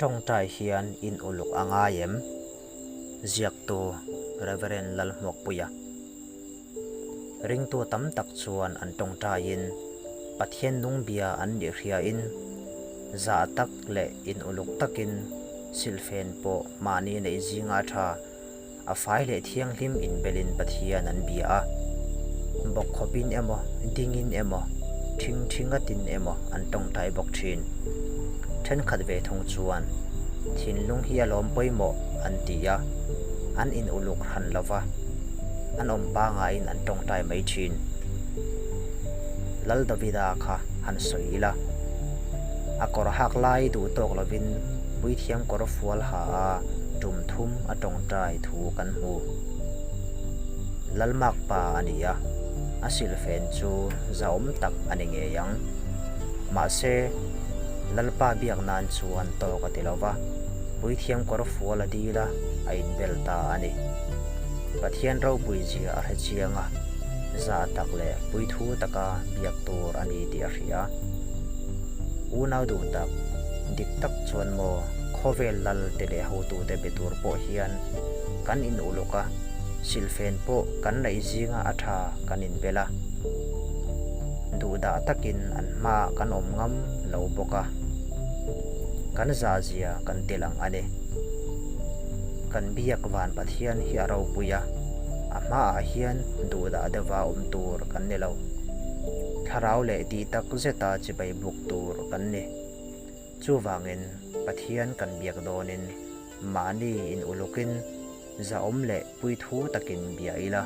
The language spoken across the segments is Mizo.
Tawngtai hian in uluk a ngai em? Ziaktu Rev. Lalhmuakpuia. Ringtu tam tak chuan an tawngtaiin Pathian nung bia an nih hriain zah tak leh in uluk takin silhfen pawh mahni neih zinga tha A fai leh thianghlim inbelin Pathian an bia a, bawkkhawpin emaw, dingin emaw, ṭhingṭhi ngatin emaw an tawngtai bawk ṭhin. Ṭhenkhat ve thung chuan, Thinlung hi a lawm pawimawh, an ti a, an in uluk hran lo va, an awm pangaiin an tawngtai mai ṭhin. Lal Davida kha han sawi ila, a kawr hak lai duh tawk lovin puithiam kawr fual ha a tum thum a tawngtai thu kan hmu. Lalmak pa a ni a, a silhfen chu zahawm tak a ni ngei ang. Mahse, Lalpa biak nan chuan tawk a ti lo va, puithiam kawr fual a dil a, a inbel ta a ni. Pathian ropui zia a hre chiang a, zah tak leh puithu taka biak tur a ni tih a hria. Unau duh tak, dik tak chuan maw khawvel lal te leh hotute be tur pawh hian kan in uluk a, silhfen pawh kan neih zinga a tha kan in bel a. Duhdah takin an hmaah kan awm ngam lo bawk a, kan zahzia kan ti lang a ni. Kan biak van Pathian hi a ropui a, a hmaah hian duhdah deuha awm tur kan ni lo. Thlarau leh tih tak zeta chibai buk tur kan ni. Chuvangin Pathian kan biak dawnin mahni in ulukin zahawm leh puithu takin bia ila,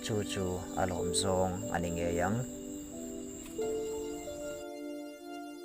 chu chu a lawm zawng a ni ngei ang.